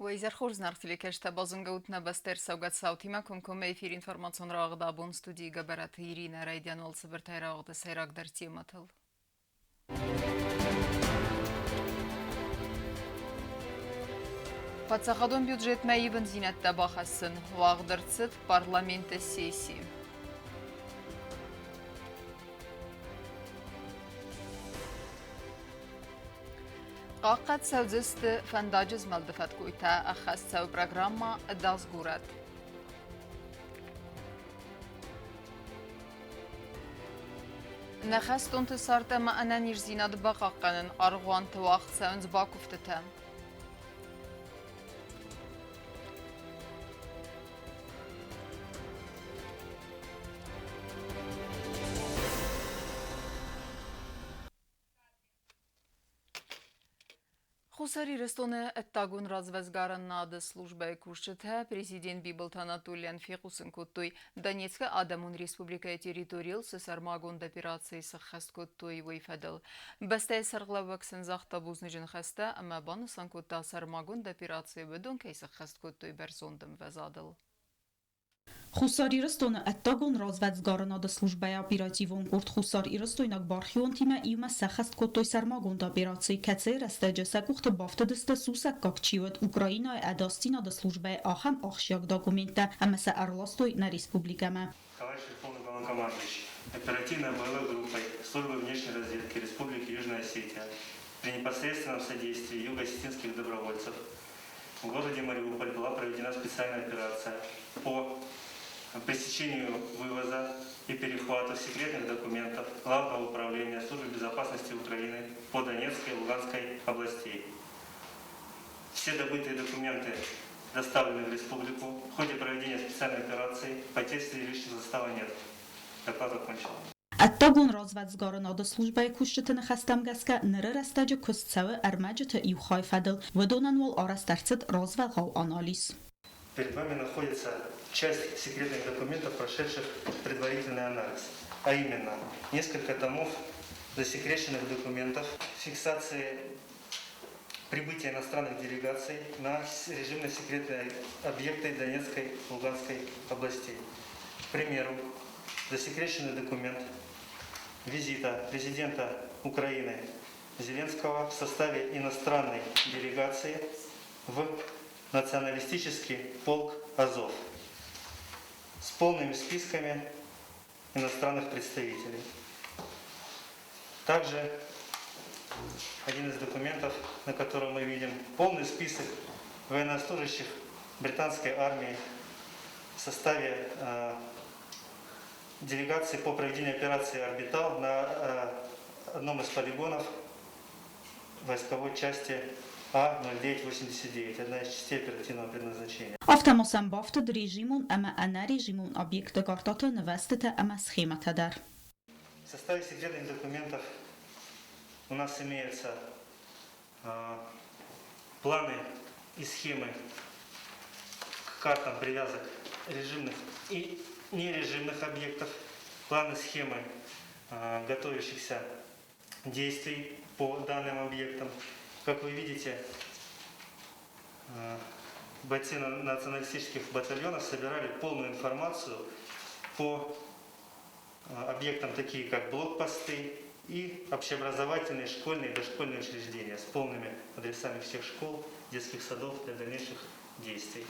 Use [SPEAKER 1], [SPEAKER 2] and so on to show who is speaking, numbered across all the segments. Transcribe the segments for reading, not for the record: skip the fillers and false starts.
[SPEAKER 1] Уӕ изӕр хорз, наргъ телекӕсджытӕ, базонгӕ ут нӕ бӕстӕ ӕрцӕугӕ цаутимӕ комкоммӕ эфир информацион рауагъд абон студийы Гӕбӕраты Иринӕ райдиан уал цыбыртӕй рауагъды сӕйрагдӕр темӕтыл. Паддзахадон бюджетмӕ ивындзинӕдтӕ бахӕссын уагъд ӕрцыд парламенты сесси. Хъахъхъӕд цӕудзысты фӕндаджы змӕлды фӕткойтӕ, ӕххӕст цӕуы программӕ «Ӕдас горӕт». Нӕ хӕстонты цард ӕмӕ ӕнӕниздзинад бахъахъхъӕнын аргъуанты уагъд цӕуынц бакуывтытӕ. Хуссар Ирыстоны ӕддагон развӕдсгарӕнады службӕйы кусджытӕ президент Бибылты Анатолийӕн фехъусын кодтой, Донецкы Адӕмон Республикӕйы территорийыл цы сӕрмагонд операци сӕххӕст кодтой, уый фӕдыл. Бӕстӕйы сӕргълӕууӕг сын загъта бузныджы ныхӕстӕ ӕмӕ банысан кодта, сӕрмагонд операцийы уыдон кӕй сӕххӕст кодтой бӕрзонд ӕмвӕзадыл.
[SPEAKER 2] Хуссар Ирыстоны ӕддагон развӕдсгарынады службӕйы оперативон къорд хуссарирыстойнаг бархионтимӕ иумӕ сӕххӕст кодтой сӕрмагонд операци, кӕцыйы рӕстӕджы сӕ къухты бафтыдысты сусӕггаг чи уыд, Украинӕйы ӕдасдзинады службӕйы ахӕм ахсджиаг документтӕ ӕмӕ сӕ ӕрластой нӕ республикӕмӕ.
[SPEAKER 3] Товарищ Верховный Главнокомандующий, оперативной боевой группой Службы внешней разведки Республики Южная Осетия при непосредственном содействии юго-осетинских добровольцев в городе Мариуполь была проведена специальная операция по пресечению вывоза и перехвату секретных документов Главного управления Службы безопасности Украины по Донецкой и Луганской областей. Все добытые документы доставлены в республику. В ходе проведения специальной операции потерь среди личного состава нет. Доклад окончен.
[SPEAKER 2] Ӕддагон развӕдсгарынады службӕйы кусджыты ныхӕстӕм гӕсгӕ, ныры рӕстӕджы куыст цӕуы ӕрмӕджыты иу хай фӕдыл, уыдонӕн уал арӕзт ӕрцыд развӕлгъау анализ.
[SPEAKER 3] Перед вами находится часть секретных документов, прошедших предварительный анализ, а именно несколько томов засекреченных документов, фиксации прибытия иностранных делегаций на режимно-секретные объекты Донецкой и Луганской областей. К примеру, засекреченный документ визита президента Украины Зеленского в составе иностранной делегации в националистический полк «Азов» с полными списками иностранных представителей. Также один из документов, на котором мы видим полный список военнослужащих британской армии в составе делегации по проведению операции «Орбитал» на одном из полигонов войсковой части А-0989, одна из частей оперативного предназначения.
[SPEAKER 2] Афтӕ ма сӕм бафтыд режимон ӕмӕ ӕнӕрежимон объектты картӕты нывӕзтытӕ ӕмӕ схемӕтӕ дӕр.
[SPEAKER 3] В составе секретных документов у нас имеются планы и схемы к картам привязок режимных и нережимных объектов, планы схемы готовящихся действий по данным объектам. Как вы видите, бойцы националистических батальонов собирали полную информацию по объектам, такие как блокпосты и общеобразовательные, школьные и дошкольные учреждения с полными адресами всех школ, детских садов для дальнейших действий.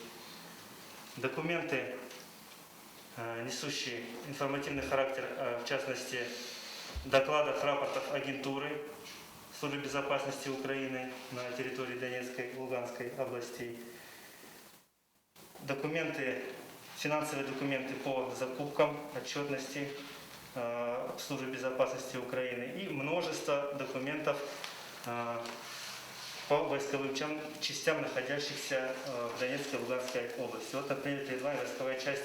[SPEAKER 3] Документы, несущие информативный характер, в частности, докладов, рапортов агентуры Службы безопасности Украины на территории Донецкой и Луганской областей, документы, финансовые документы по закупкам, отчетности Службы безопасности Украины и множество документов по войсковым частям, находящихся в Донецкой и Луганской области. Вот, например, перед вами войсковая часть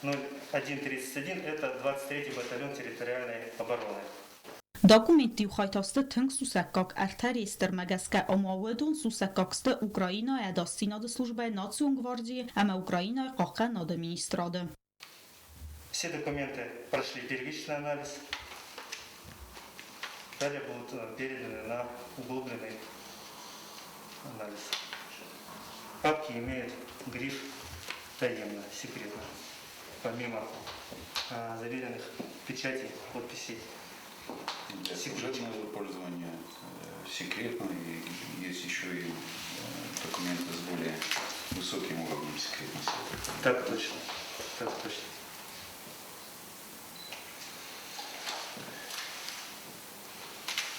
[SPEAKER 3] 0131, это 23-й батальон территориальной обороны.
[SPEAKER 2] Документты иу хай та сты тынг сусӕггаг ӕртӕ реестрмӕ гӕсгӕ, ома уыдон сусӕггаг сты Украинӕйы ӕдасдзинады службӕйы национ гвардийы ӕмӕ Украинӕйы хъахъхъӕнады министрады.
[SPEAKER 3] Все документы прошли первичный анализ. Далее будут переданы на углубленный анализ. Папки имеют гриф «Таемно», «Секретно», помимо заверенных печатей, подписей.
[SPEAKER 4] Для служебного пользования секретно, и есть еще и документы с более высоким уровнем секретности.
[SPEAKER 3] Так точно, так точно.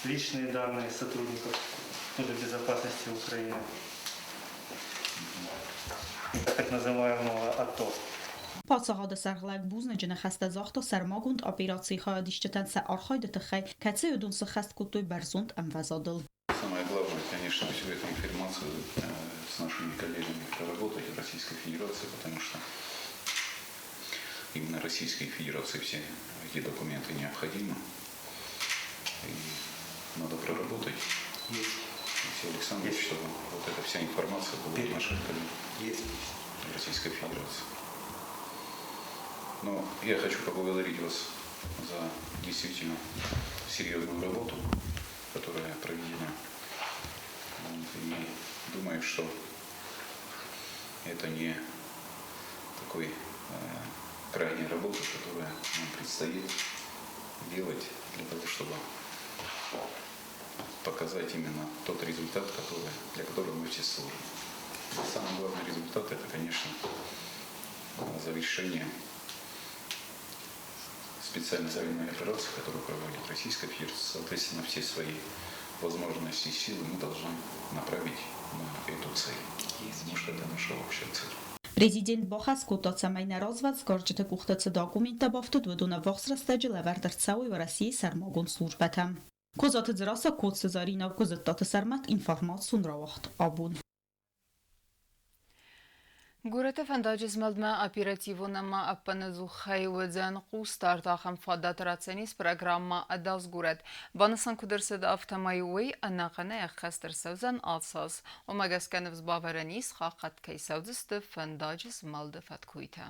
[SPEAKER 3] Личные данные сотрудников Службы безопасности Украины, так называемого АТО.
[SPEAKER 2] Паддзахады сӕргълӕууӕг бузныджы ныхӕстӕ загъта сӕрмагонд операцийы хайадисджытӕн сӕ архайды тыххӕй, кӕцыйы уыдон сыххӕст кодтой бӕрзонд ӕмвӕзадыл.
[SPEAKER 4] Самое главное, конечно, всю эту информацию с нашими коллегами проработать в Российской Федерации, потому что именно Российской Федерации все эти документы необходимы. И надо проработать.
[SPEAKER 3] Есть.
[SPEAKER 4] Алексей Александрович,
[SPEAKER 3] Есть.
[SPEAKER 4] чтобы вот эта вся информация была у наших коллег
[SPEAKER 3] Есть.
[SPEAKER 4] в Российской Федерации. Но я хочу поблагодарить вас за действительно серьезную работу, которая проведена. И думаю, что это не такой крайняя работа, которая нам предстоит делать для того, чтобы показать именно тот результат, для которого мы все служим. И самый главный результат — это, конечно, завершение специальной военной операции, которую проводит Российская Федерация. Соответственно, все свои возможности и силы мы должны направить на эту цель, потому что это наша общая цель.
[SPEAKER 2] Президент бахӕс кодта, цӕмӕй нӕ развӕдсгарджыты къухты цы документтӕ бафтыд, уыдон ӕввахс рӕстӕджы лӕвӕрд ӕрцӕуой Уӕрӕсейы сӕрмагонд службӕтӕм. Козаты Дзерассӕ, Коцты Зӕринӕ, Куыдзыттаты Сӕрмӕт, информацион рауагъд Абон.
[SPEAKER 1] Горӕты фӕндаджы змӕлдмӕ оперативон ӕмӕ ӕппынӕдзухӕй уыдзӕн хъусдард. Ахӕм фадат ратдзӕнис программӕ «Ӕдас горӕт». Банысан куыд ӕрцыд, афтӕмӕй уый ӕнӕхъӕнӕй ӕххӕст ӕрцӕудзӕн ацы аз. Уымӕ гӕсгӕ ныфс бавӕрӕн ис, хъахъхъӕд кӕй цӕудзысты фӕндаджы змӕлды фӕткойтӕ.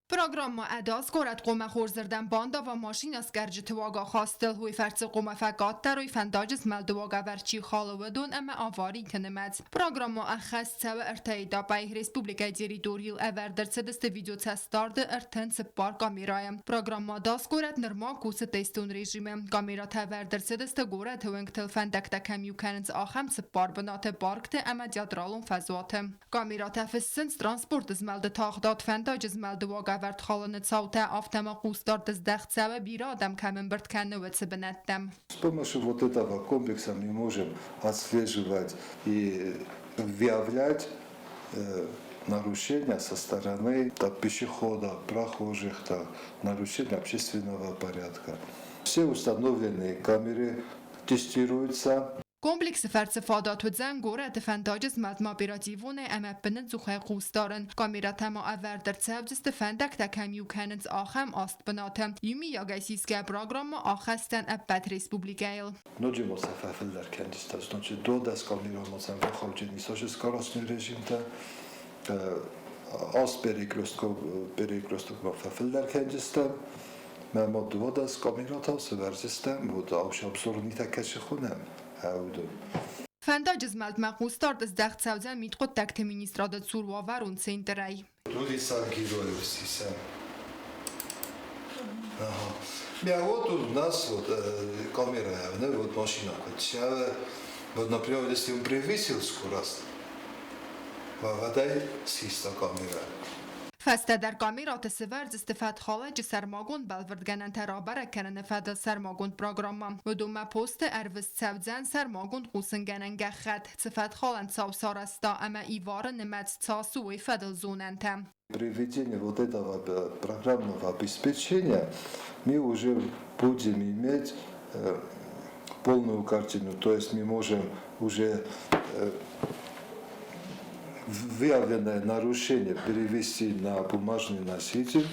[SPEAKER 5] Программӕ «Ӕдас горӕт» хъуамӕ хорзырдӕм бандава машинӕскъӕрджыты уагахастыл. Уый фӕрцы хъуамӕ фӕкъаддӕр уой фӕндаджы змӕлды уагӕвӕрд чи халы, уыдон ӕмӕ авариты нымӕц. Программӕ ӕххӕст цӕуы ӕртӕ этапӕй. Республикӕйы территорийыл ӕвӕрд ӕрцыдысты видеоцӕстдарды 34 камерӕйы. Программӕ «Ӕдас горӕт» нырма кусы тестон режимы. Камерӕтӕ ӕвӕрд ӕрцыдысты горӕты уынгтыл фӕндӕгтӕ кӕм иу кӕнынц, ахӕм цыппар бынаты: паркты ӕмӕ театралон фӕзуаты. Камерӕтӕ фыссынц транспорты змӕлды тагъдад, фӕндаджы змӕлды уагӕвӕрд халыны цаутӕ, афтӕ ма хъусдард здӕхт цӕуы, бирӕ адӕм кӕм ӕмбырд кӕны, уыцы бынӕттӕм.
[SPEAKER 6] С помощью вот этого комплекса мы можем отслеживать и выявлять нарушения со стороны пешеходов, прохожих, нарушения общественного порядка. Все установленные камеры тестируются.
[SPEAKER 5] Комплексы фӕрцы фадат уыдзӕн горӕты фӕндаджы змӕлдмӕ оперативонӕй ӕмӕ ӕппынӕдзухӕй хъус дарын. Камерӕтӕ ма ӕвӕрд ӕрцӕудзысты фӕндӕгтӕ кӕм иу кӕнынц, ахӕм аст бынаты. Иумийагӕй сисгӕ программӕ ахӕсдзӕн ӕппӕт республикӕйыл.
[SPEAKER 6] Ноджы ма сӕ фӕфылдӕр кӕндзыстӕм, ноджы 12 камерӕ сӕм фӕхауджын ис скоростной режимтӕ. Аст перекресткмӕ фӕфылдӕр кӕндзыстӕм. Мӕ ма 12 камерӕ та сӕвӕрдзыстӕм, вот обзорнитӕ кӕцы хонӕм, уыдон.
[SPEAKER 5] Фӕндаджы змӕлдмӕ хъусдард здӕхт цӕудзӕн мидхъуыддӕгты министрады цур уавӕрон центрӕй.
[SPEAKER 6] Улица Героев Сиса. Ага. Ja, вот у нас вот камера, ну, вот машина, вот, например, если он превысил скорость, вода систа камера.
[SPEAKER 5] Фӕстӕдӕр камерӕты сӕвӕрдзысты фӕткхалӕджы сӕрмагонд бӕлвырдгӕнӕнтӕ рабӕрӕг кӕныны фӕдыл сӕрмагонд программӕ. Уыдонмӕ посты ӕрвыст цӕудзӕн сӕрмагонд хъусынгӕнӕн гӕххӕтт, цы фӕткхалӕн цау сарӕзта ӕмӕ ивары нымӕц цас у, уый фӕдыл зонӕнтӕ.
[SPEAKER 6] При введении вот этого программного обеспечения мы уже будем иметь полную картину, то есть мы можем уже выявленное нарушение перевести на бумажный носитель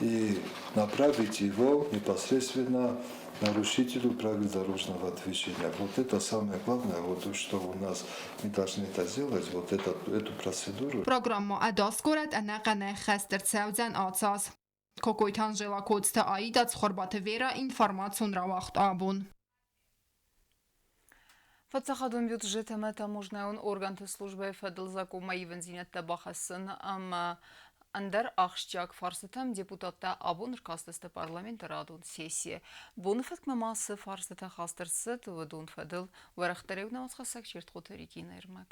[SPEAKER 6] и направить его непосредственно нарушителю правил дорожного движения. Вот это самое главное, вот что у нас мы должны это сделать, вот эту процедуру.
[SPEAKER 5] Программӕ «Ӕдас горӕт» ӕнӕхъӕнӕй ӕххӕст ӕрцӕудзӕн ацы аз. Кокойты Анжела, Коцты Аида, Цхуырбаты Вера, информацион рауагъд Абон.
[SPEAKER 1] Паддзахадон бюджет ӕмӕ таможнӕйон органты службӕйы фӕдыл закъонмӕ ивындзинӕдтӕ бахӕссын ӕмӕ ӕндӕр ахсджиаг фарстытӕм депутаттӕ абон ӕркастысты парламенты радон сессийы. Боны фӕткмӕ ма цы фарстытӕ хаст ӕрцыд, уыдон фӕдыл уӕрӕхдӕрӕй уынаффӕхӕссӕг Чертхъоты Регинӕ ӕрмӕг.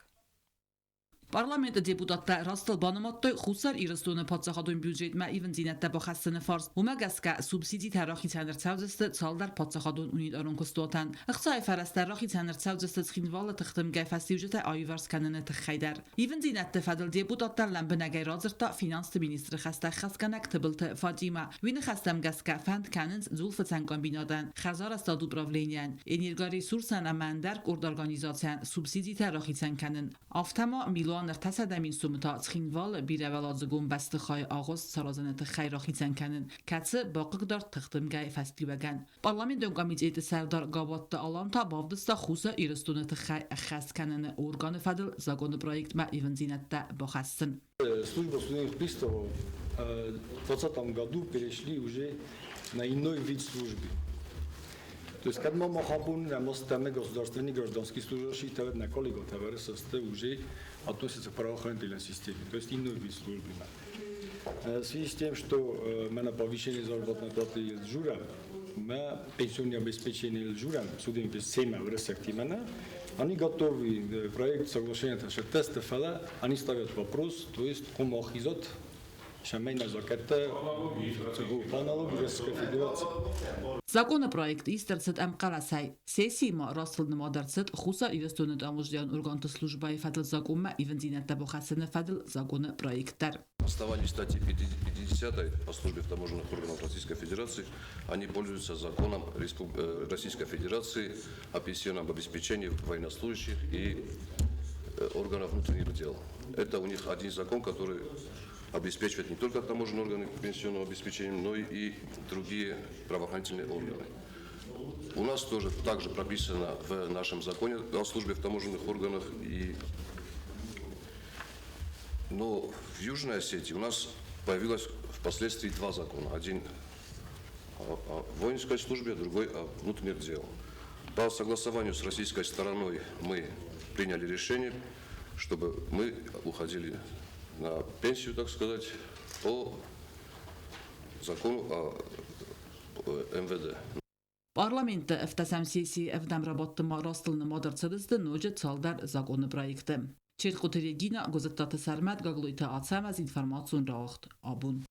[SPEAKER 7] Парламенты депутаттӕ растыл банымадтой Хуссар Ирыстоны паддзахадон бюджетмӕ ивындзинӕдтӕ бахӕссыны фарст. Уымӕ гӕсгӕ субсидитӕ рахицӕн ӕрцӕудзысты цалдӕр паддзахадон унитарон куыстуатӕн. Ӕхцайы фӕрӕзтӕ рахицӕн ӕрцӕудзысты Цхинвалы тыхдымгӕ фӕстиуджытӕ аиуварс кӕныны тыххӕй дӕр. Ивындзинӕдты фӕдыл депутаттӕн лӕмбынӕгӕй радзырдта финансты министры хӕстӕ ӕххӕстгӕнӕг Тыбылты Фатимӕ. Уый ныхӕстӕм гӕсгӕ фӕнд кӕнынц дзулфыцӕн комбинатӕн, хӕдзарӕзтад управленийӕн, энергоресурсӕн ӕмӕ ӕндӕр къорд организацийӕн субсидитӕ рахицӕн кӕнын. Афтӕ ма 1 300 000 сомы та Цхинвалы бирӕуӕладзыгон бӕстыхайы агъуыст саразыны тыххӕй рахицӕн кӕнын, кӕцы бахъыгдард тыхдымгӕйы фӕстиуӕгӕн. Парламентон комитеты сӕрдар Габатты Алан та бавдыста Хуссар Ирыстоны тыххӕй ӕххӕст кӕныны органы фӕдыл законы проектмӕ ивындзинӕдтӕ бахӕссын.
[SPEAKER 8] Служба судебных приставов в 2020 году перешли уже на иной вид службы. То есть, когда мы махабун государственный гражданский служащий, на коллега уже относится к правоохранительной системе, то есть иной вид службы. В связи с тем, что мы на повышение заработной платы жура, мы пенсионное обеспечение жура, судим без 7 в они готовы, проект соглашения тест они ставят вопрос, то есть комахизот по Российской Федерации.
[SPEAKER 7] Законопроект ист ӕрцыд ӕмхъӕлӕсӕй. Сессийы ма растыл нымад ӕрцыд Хуссар Ирыстоны таможнӕйон органты службӕйы фӕдыл закъонмӕ ивындзинӕдтӕ бахӕссыны фӕдыл законы проект дӕр.
[SPEAKER 9] На основании статьи 50 о службе в таможенных органах Российской Федерации они пользуются законом Российской Федерации о пенсионном обеспечении военнослужащих и органов внутренних дел. Это у них один закон, который обеспечивает не только таможенные органы пенсионным обеспечением, но и другие правоохранительные органы. У нас тоже также прописано в нашем законе о службе в таможенных органах. Но в Южной Осетии у нас появилось впоследствии два закона. Один о воинской службе, другой о внутренних делах. По согласованию с российской стороной мы приняли решение, чтобы мы уходили на пенсию, так сказать, по закону о МВД.
[SPEAKER 7] Парламенты ӕвдӕсӕм сессийы ӕвдӕм рабадты ма растыл нымад ӕрцыдысты ноджы цалдӕр законы проекты. Чертхъоты Регина, Гуызыттаты Сӕрмӕт, Гаглойты Ацӕмӕз, информацион рауагъд «Абон».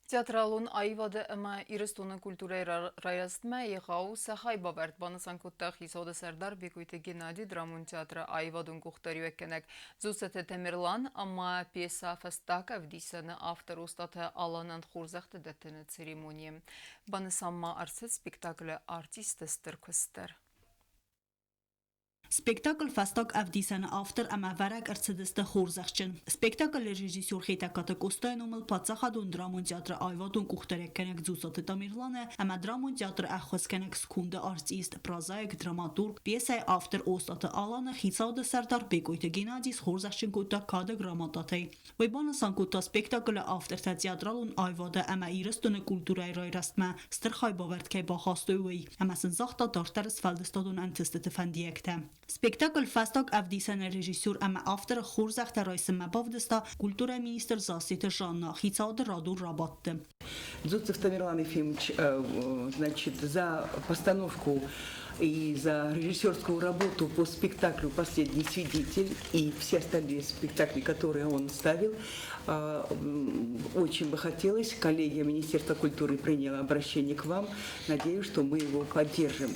[SPEAKER 1] Театралон аивады ӕмӕ Ирыстоны культурӕйы райрӕзтмӕ егъау сӕ хайбавӕрд банысан кодта хицауады сӕрдар Бекъойты Геннади, драмон театры аивадон къухдариуӕггӕнӕг Дзуццаты Тамерлан ӕмӕ пьесӕ «Фӕстаг ӕвдисӕн»-ы автор Остъаты Аланӕн хорзӕхты дӕттыны церемонийы. Банысан ма ӕрцыд спектаклы артисты стыр куыст дӕр.
[SPEAKER 2] Спектакль «Фӕстаг ӕвдисӕн»-ы автор ӕмӕ ӕвӕрӕг ӕрцыдысты хорзӕхджын. Спектаклы режиссер Хетӕгкаты Къостайы номыл паддзахадон драмон театры аивадон къухдариуӕггӕнӕг Дзуццаты Тамерланы ӕмӕ драмон театры ӕххуысгӕнӕг сконды артист, прозаик, драматург, пьесӕйы автор Остъаты Аланы хицауады сӕрдар Бекъойты Геннадий схорзӕхджын кодта кады грамотатӕй. Уый банысан кодта спектаклы автортӕ театралон аивады ӕмӕ Ирыстоны культурӕйы райрӕзтмӕ стыр хайбавӕрд кӕй бахастой, уый, ӕмӕ сын загъта дарддӕры сфӕлдыстадон ӕнтыстыты фӕндиӕгтӕ. Спектакль «Фӕстаг ӕвдисӕн»-ы режиссер ӕмӕ авторы хорзӕхтӕ райсынмӕ бавдыста культурӕйы министр Зассеты Жанна хицауады радон рабадты.
[SPEAKER 10] Дзуццев Тамерлан Ефимович, значит, за постановку и за режиссерскую работу по спектаклю «Последний свидетель» и все остальные спектакли, которые он ставил. Очень бы хотелось, коллегия Министерства культуры приняла обращение к вам. Надеюсь, что мы его поддержим.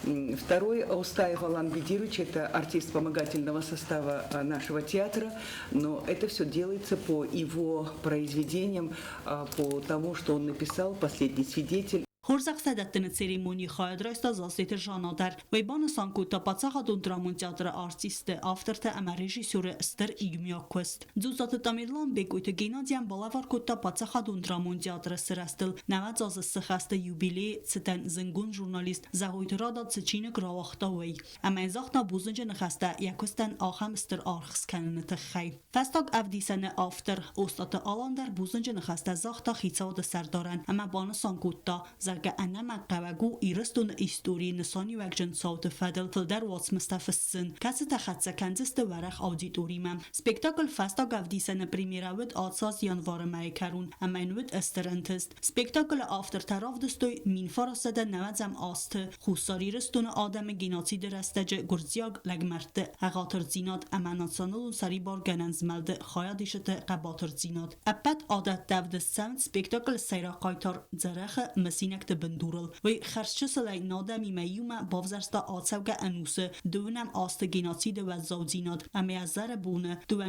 [SPEAKER 10] Второй Остаев Алан Бедирович, это артист вспомогательного состава нашего театра, но это все делается по его произведениям, по тому, что он написал «Последний свидетель».
[SPEAKER 2] Хорзӕхтӕ дӕттыны церемонийы хайад райста Зассеты Жанна дӕр. Уый банысан кодта паддзахадон драмон театры артистты, автортӕ ӕмӕ режиссеры стыр иумиаг куыст. Дзуццаты Тамерлан Бекъойты Геннадийӕн балӕвар кодта паддзахадон драмон театры сырӕзтыл 90 азы сыхӕсты юбилейы цытӕн зындгонд журналист Зӕгъойты Рада цы чиныг рауагъта, уый. Ӕмӕ йын загъта бузныджы ныхӕстӕ йӕ куыстӕн ахӕм стыр аргъ скӕныны тыххӕй. Фӕстаг ӕвдисӕны автор Остъаты Алан дӕр бузныджы ныхӕстӕ загъта хицауады сӕрдарӕн ӕмӕ банысан кодта, зӕгъгӕ, ӕнӕмӕнгхъӕуӕг у Ирыстоны историйы нысаниуӕгджын цауты фӕдыл фылдӕр уацмыстӕ фыссын, кӕцытӕ хӕццӕ кӕндзысты уӕрӕх аудиторимӕ. Спектакль «Фӕстаг ӕвдисӕн-ы премьерӕ уыд ацы аз январы мӕйы кӕрон ӕмӕ йын уыд стыр ӕнтыст. Спектаклы автортӕ равдыстой 1990 азты Хуссар Ирыстоны адӕмы геноциды рӕстӕджы гуырдзиаг лӕгмӕрдты ӕгъатырдзинад ӕмӕ националон сӕрибаргӕнӕн змӕлды хайадисджыты хъӕбатырдзинад. Ӕппӕт адӕттӕ ӕвдыст цӕуынц спектаклы сӕйраг хъайтар Дзӕрӕхы мысинӕгты бындурыл. Уый хӕрзчысылӕй нӕ адӕмимӕ иумӕ бавзӕрста ацӕугӕ ӕнусы дыууынӕм азты геноциды уӕззаудзинад ӕмӕ йӕ зӕры боны дыууӕ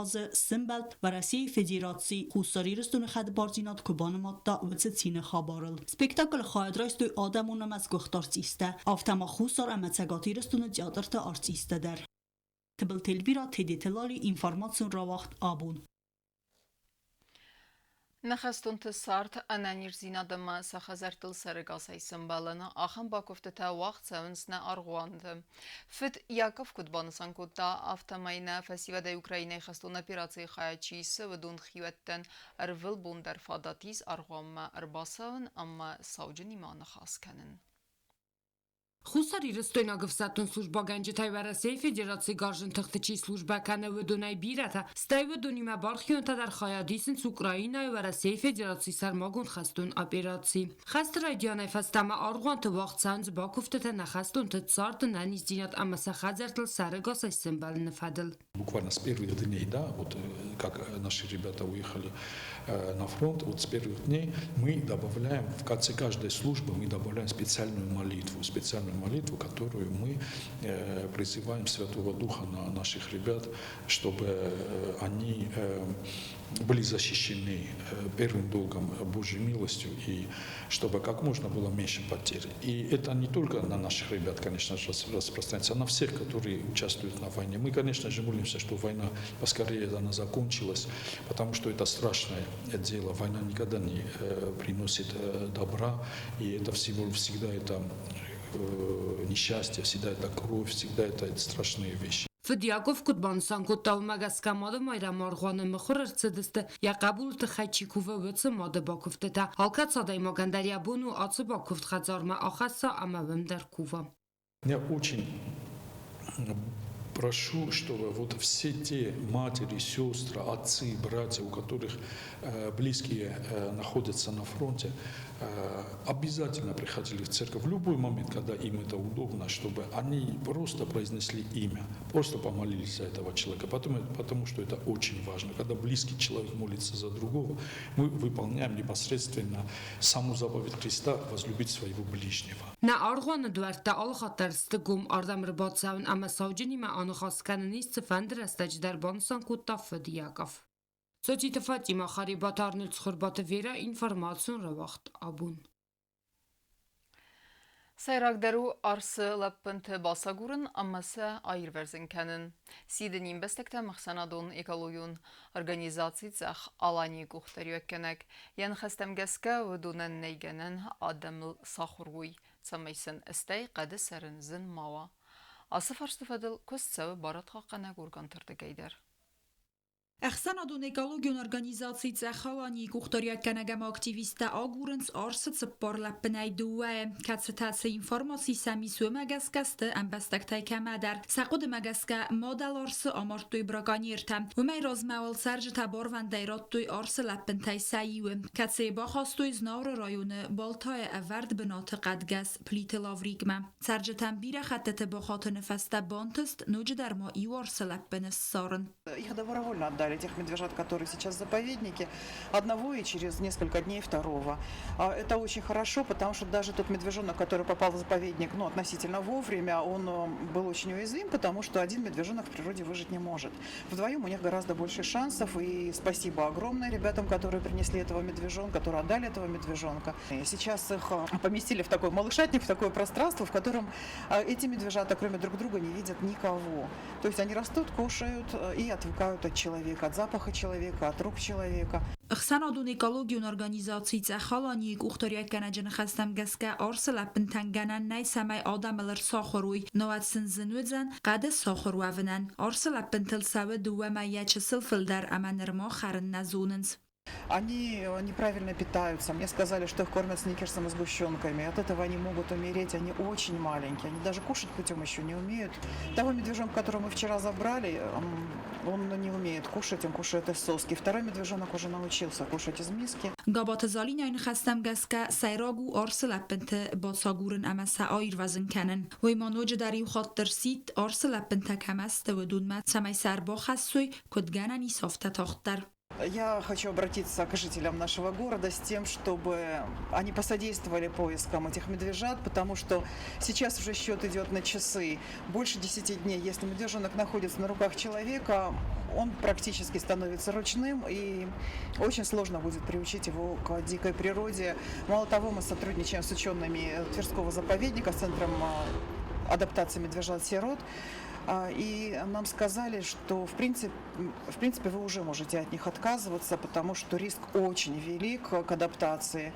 [SPEAKER 2] азы сӕмбӕлд Уӕрӕсейы Федераци Хуссар Ирыстоны хӕдбардзинад куы банымадта, уыцы цины хабарыл. Спектаклы хайад райстой адӕмон ӕмӕ сгуыхт артисттӕ, афтӕ ма Хуссар ӕмӕ Цӕгат Ирыстоны театрты артисттӕ дӕр. Тыбылты Эльвира, Тедеты Лали, информацион рауагъд абон.
[SPEAKER 1] Нӕ хӕстонты цард, ӕнӕниздзинад ӕмӕ сӕ хӕдзӕрттыл сӕрӕгасӕй сӕмбӕлыны ахӕм бакуывдтытӕ уагъд цӕуынц нӕ аргъуанты. Фыд Яков куыд банысан кодта, афтӕмӕй нӕ фӕсивӕдӕй Украинӕйы хӕстон операцийы хайад чи исы, уыдон хиуӕттӕн ӕрвылбон дӕр фадат ис аргъуанмӕ ӕрбацӕуын ӕмӕ сауджынимӕ аныхас кӕнын.
[SPEAKER 11] Хуссар-Ирыстойнаг ӕфсӕддон службӕгӕнджытӕй Уӕрӕсейы Федерацийы гарзджын тыхты чи службӕ кӕны, уыдонӕй бирӕтӕ, стӕй уыдонимӕ бархионтӕ дӕр хайад исынц Украинӕйы Уӕрӕсейы Федерацийы сӕрмагонд хӕстон операцийы. Хӕсты райдианӕй фӕстӕмӕ аргъуанты уагъд цӕуынц бакуывдтытӕ нӕ хӕстонты царды ӕнӕниздзинад ӕмӕ сӕ хӕдзӕрттыл сӕрӕгасӕй сӕмбӕлыны фӕдыл.
[SPEAKER 4] Буквально с первых дней, да, вот как наши ребята уехали на фронт, вот с первых дней мы добавляем в конце каждой службы мы добавляем специальную молитву, которую мы призываем Святого Духа на наших ребят, чтобы они были защищены первым долгом Божьей милостью и чтобы как можно было меньше потерь. И это не только на наших ребят, конечно же, распространяется, а на всех, которые участвуют на войне. Мы, конечно же, молимся, что война поскорее она закончилась, потому что это страшное дело. Война никогда не приносит добра, и это всего, всегда это несчастье, всегда это кровь, всегда это страшные вещи.
[SPEAKER 11] Фыд Яков куыд банысан кодта, уымӕ гӕсгӕ Мады Майрӕмы аргъуаны мыхуыр ӕрцыдысты, йӕ хъӕбулы тыххӕй чи кувы, уыцы мады бакуывдтытӕ. Алкӕцы адӕймагӕн дӕр йӕ бон у ацы бакуывд хӕдзармӕ ахӕсса ӕмӕ уым дӕр кува.
[SPEAKER 4] Я очень прошу, чтобы вот все те матери, сестры, отцы, братья, у которых близкие находятся на фронте, обязательно приходили в церковь в любой момент, когда им это удобно, чтобы они просто произнесли имя, просто помолились за этого человека, потом, потому что это очень важно. Когда близкий человек молится за другого, мы выполняем непосредственно саму заповедь Христа возлюбить своего ближнего.
[SPEAKER 11] Нӕ аргъуаны дуӕрттӕ алыхатт дӕр сты гом, ардӕм ӕрбацӕуын ӕмӕ сауджынимӕ аныхас кӕнын ис цыфӕнды рӕстӕджы дӕр, банысан кодта фыд Яков. Цоциты Фатимӕ, Харебаты Арнольд, Цхуырбаты Верӕ, информацион рауагъд абон.
[SPEAKER 1] Сӕйрагдӕр у арсы лӕппынты бацагурын ӕмӕ сӕ аирвӕзын кӕнын. Сиды не мбӕстӕгтӕм ӕхсӕнадон экологион организаци Цъӕх Аланийы къухдариуӕггӕнӕг. Йӕ ныхӕстӕм гӕсгӕ, уыдонӕн нӕй гӕнӕн адӕмыл сахуыр уой, цӕмӕй сын стӕй хъӕды цӕрын зын ма уа. Ацы фарсты фӕдыл куыст цӕуы барадхъахъхъӕнӕг органты рдыгӕй дӕр.
[SPEAKER 12] Ӕхсӕнадон экологион организаци Цъӕх Аланийы къухдариуӕггӕнӕг ӕмӕ активисттӕ агурынц арсы цыппар лӕппынӕй дыууӕйы, кӕцытӕ цы информаци сӕм ис, уымӕ гӕсгӕ сты ӕмбӕстӕгтӕй кӕмӕдӕр. Сӕ хъуыдымӕ гӕсгӕ, мадӕл арсы амардтой браконьертӕ. Уымӕй размӕ уал цӕрджытӕ барвӕндӕй радтой арсы лӕппынтӕй сӕ иуы, кӕцыйы бахастой Знауыры районы Балтайы ӕвӕрд бынаты хъӕдгӕс Плиты Лаврикмӕ. Цӕрджытӕм бирӕ хӕттыты бахатыны фӕстӕ бантыст ноджыдӕр ма иу арсы лӕппыны ссарын.
[SPEAKER 13] Их добровольно отдали, тех медвежат, которые сейчас в заповеднике, одного и через несколько дней второго. Это очень хорошо, потому что даже тот медвежонок, который попал в заповедник, ну, относительно вовремя, он был очень уязвим, потому что один медвежонок в природе выжить не может. Вдвоем у них гораздо больше шансов, и спасибо огромное ребятам, которые принесли этого медвежонка, которые отдали этого медвежонка. И сейчас их поместили в такой малышатник, в такое пространство, в котором эти медвежата, кроме друг друга, не видят никого. То есть они растут, кушают и отвыкают от человека, от запаха человека, от рук человека.
[SPEAKER 12] Ӕхсӕнадон экологион организаци Цъӕх Аланийы къухдариуӕггӕнӕджы ныхӕстӕм гӕсгӕ арсы лӕппынтӕн гӕнӕн нӕй, цӕмӕй адӕмыл ӕрцахуыр уой, науӕд сын зын уыдзӕн хъӕды сахуыр уӕвынӕн. Арсы лӕппынтыл цӕуы дыууӕ мӕйӕ чысыл фылдӕр ӕмӕ нырма хӕрын нӕ зонынц.
[SPEAKER 13] Они неправильно питаются. Мне сказали, что их кормят сникерсом и сгущенками. От этого они могут умереть. Они очень маленькие. Они даже кушать путем еще не умеют. Того медвежонка, которого мы вчера забрали, он не умеет кушать, он кушает из соски. Второй медвежонок уже научился кушать из миски.
[SPEAKER 12] Габаты Залинайы ныхӕстӕм гӕсгӕ сӕйраг у арсы лӕппынты бацагурын ӕмӕ сӕ аирвӕзын кӕнын. Уый ма ноджыдӕр иу хатт ӕрсидт, арсы лӕппынтӕ кӕмӕ сты, уыдонмӕ, цӕмӕй сӕ ӕрбахӕссой, куыд гӕнӕн ис, афтӕ тагъддӕр.
[SPEAKER 13] Я хочу обратиться к жителям нашего города с тем, чтобы они посодействовали поискам этих медвежат, потому что сейчас уже счет идет на часы. Больше 10 дней, если медвежонок находится на руках человека, он практически становится ручным, и очень сложно будет приучить его к дикой природе. Мало того, мы сотрудничаем с учеными Тверского заповедника, с Центром адаптации медвежат-сирот. И нам сказали, что в принципе вы уже можете от них отказываться, потому что риск очень велик к адаптации.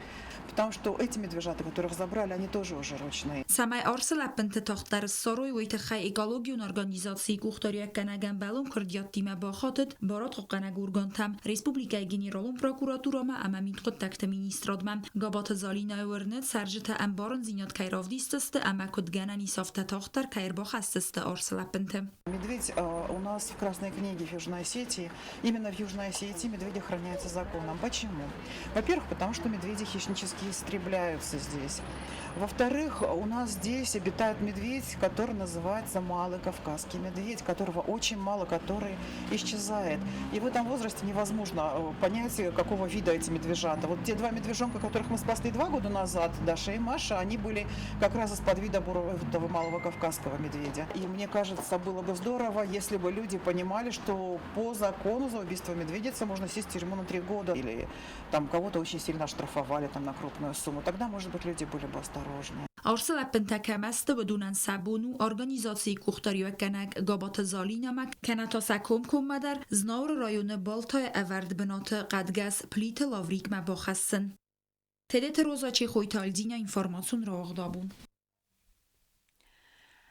[SPEAKER 13] Потому что эти медвежата, которых забрали, они тоже уже ручные.
[SPEAKER 12] Цӕмӕй арсы лӕппынты тагъддӕр ссарой, уый тыххӕй экологион организацийы къухдариуӕггӕнӕг ӕмбӕлон куырдиӕттимӕ бахатыд барадхъахъхъӕнӕг органтӕм, республикӕйы генералон прокуратурӕмӕ ӕмӕ мидхъуыддӕгты министрадмӕ. Габаты Залинӕйы уырны, цӕрджытӕ ӕмбарындзинад кӕй равдисдзысты ӕмӕ куыд гӕнӕн ис, афтӕ тагъддӕр кӕй ӕрбахӕсдзысты арсы лӕппынты.
[SPEAKER 13] Медведь у нас в Красной книге в Южной Осетии. Именно в Южной Осетии медведи охраняются законом. Почему? Во-первых, потому что медведи хищнически истребляются здесь. Во-вторых, у нас здесь обитает медведь, который называется малый кавказский медведь, которого очень мало, который исчезает. И в этом возрасте невозможно понять, какого вида эти медвежата. Вот те два медвежонка, которых мы спасли 2 года назад, Даша и Маша, они были как раз из подвида бурого этого малого кавказского медведя. И мне кажется, было бы здорово, если бы люди понимали, что по закону за убийство медведицы можно сесть в тюрьму на 3 года или там кого-то очень сильно оштрафовали там на крупную сумму. Тогда, может быть, люди были бы осторожнее.
[SPEAKER 12] Арсы лӕппынтӕ кӕмӕ сты, уыдонӕн сӕ бон у организацийы къухдариуӕггӕнӕг Габаты Залинӕмӕ кӕнӕ та сӕ комкоммӕдӕр Знауыры районы Балтайы ӕвӕрд бынаты хъӕдгӕс Плиты Лаврикмӕ бахӕссын. Тедеты Роза, Чехойты Альдинӕ, информацион рауагъд Абон.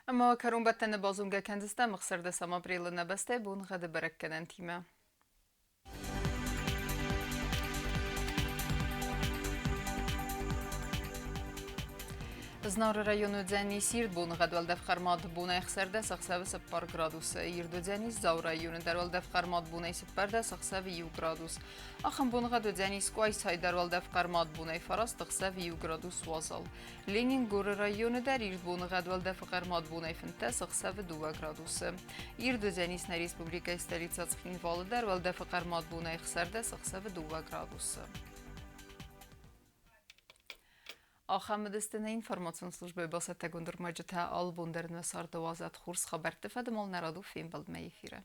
[SPEAKER 1] Ӕмӕ кӕронбӕттӕны базонгӕ кӕндзыстӕм 16 апрелы нӕ бӕстӕйы боныгъӕды бӕрӕггӕнӕнтимӕ. Знауыры районы уыдзӕнис ирд боныгъӕд, уӕлдӕф хъӕрмад бонӕй 16 ӕхсӕвы 4 градусы. Ирд уыдзӕнис Дзауы районы дӕр, уӕлдӕф хъӕрмад бонӕй 14 ӕхсӕвы 1 градус. Ахӕм боныгъӕд уыдзӕнис Къуайсайы дӕр, уӕлдӕф хъӕрмад бонӕй 9 ӕхсӕвы 1 градус уазал. Ленингоры районы дӕр ирд боныгъӕд, уӕлдӕфы хъӕрмад бонӕй 15 ӕхсӕвы 2 градусы. Ирд уыдзӕнис нӕ республикӕйы столицӕ Цхинвалы дӕр, уӕлдӕфы хъӕрмад бонӕй 16 ӕхсӕвы 2 градусы. Ахӕм уыдысты нӕ информацион службӕйы бацӕттӕгонд ӕрмӕджытӕ. Алы бон дӕр нӕ царды уадзӕд хорз хабӕртты фӕдыл нӕ радон фембӕлдмӕ эфиры.